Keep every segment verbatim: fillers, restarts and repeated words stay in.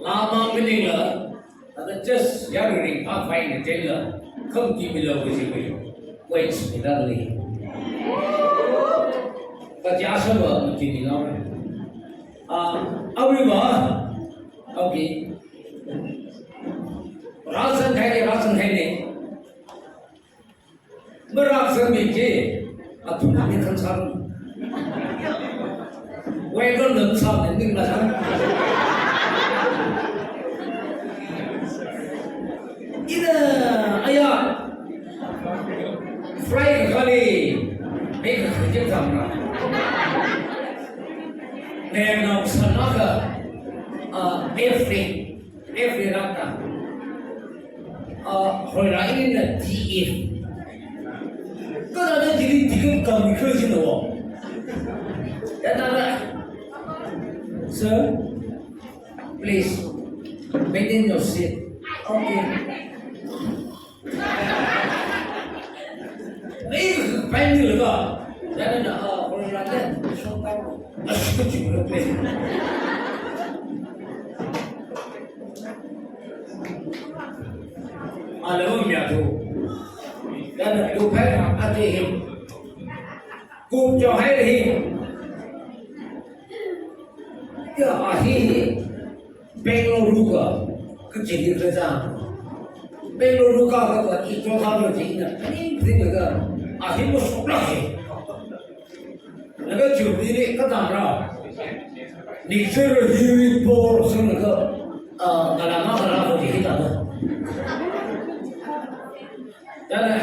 Amang maningla, ada just yaruiring pa fine tela, khamki milo kajiwui points mida lei. Kachāsāva machini lo. Ah, awui va, okay. Rāzanghaira, rāzanghaira. Marāzangmi chi, athumna mi khansang. Wai khan lam sam ni ning la sang. Ina, aya. Fry kali. Ai kha khaji tamra. Neng nao sanaka. Ah, every. Every rata. Ah, hoira ina D F. Kada na jiri ticket kam khuijin wo. Yana na. Sir, please maintain your seat. Okay. Ai, paini laga. Yana na, ah, hoira na. Shong tao. Asu chimlo please. Alawam ya tu. Yana tu phai na ate hi. Kum jo hai hi. Ya, a hi hi. Bengaluru ka. Kachili ka ja. Bengaluru ka ka ka i jo ka lo ji na. Pring pring ka. A hi mo sukla hi. Laga chumni ni katamra. Nixer hiwi por sung laga, ah, ngalama kara ho hi tama. Tala,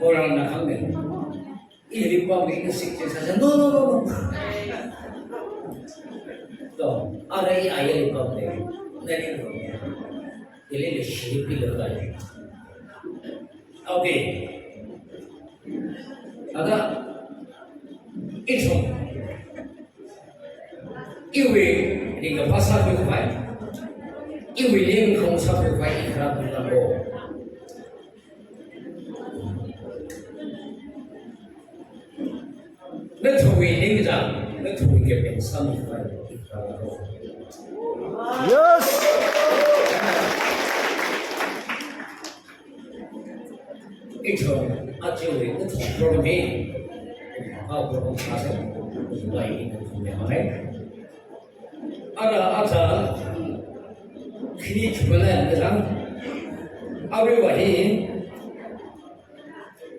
orang na kang ni. Ili pam ni sik je sa no, no, no, no. To, ara i aye ili pam ni. Nani ko. Ili ili shiripi laga. Okay. Ada, ithum. Iwui, ringkaphā sākhavai. Iwui ningkhong sākhavai, ikharā pila bo. Nathumwui ningkachāng, nathumwui kapeng sākhavai, ikharā bo. Yes! Ithum, aja wui, ithum program hi. Aja program sāsa, wui ithum ya hai. Ara, aja, khini chumana, aja. Awui va hi.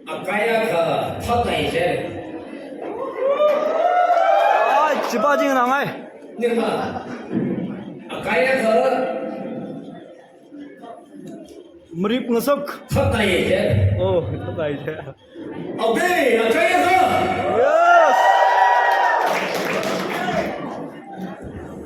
Akaya ka thatai je. Ai, chipa jing na ngai. Nirma. Akaya ka Marip ngasok. Thatai je. Oh, thatai je. Okay, akaya ka. Yeah.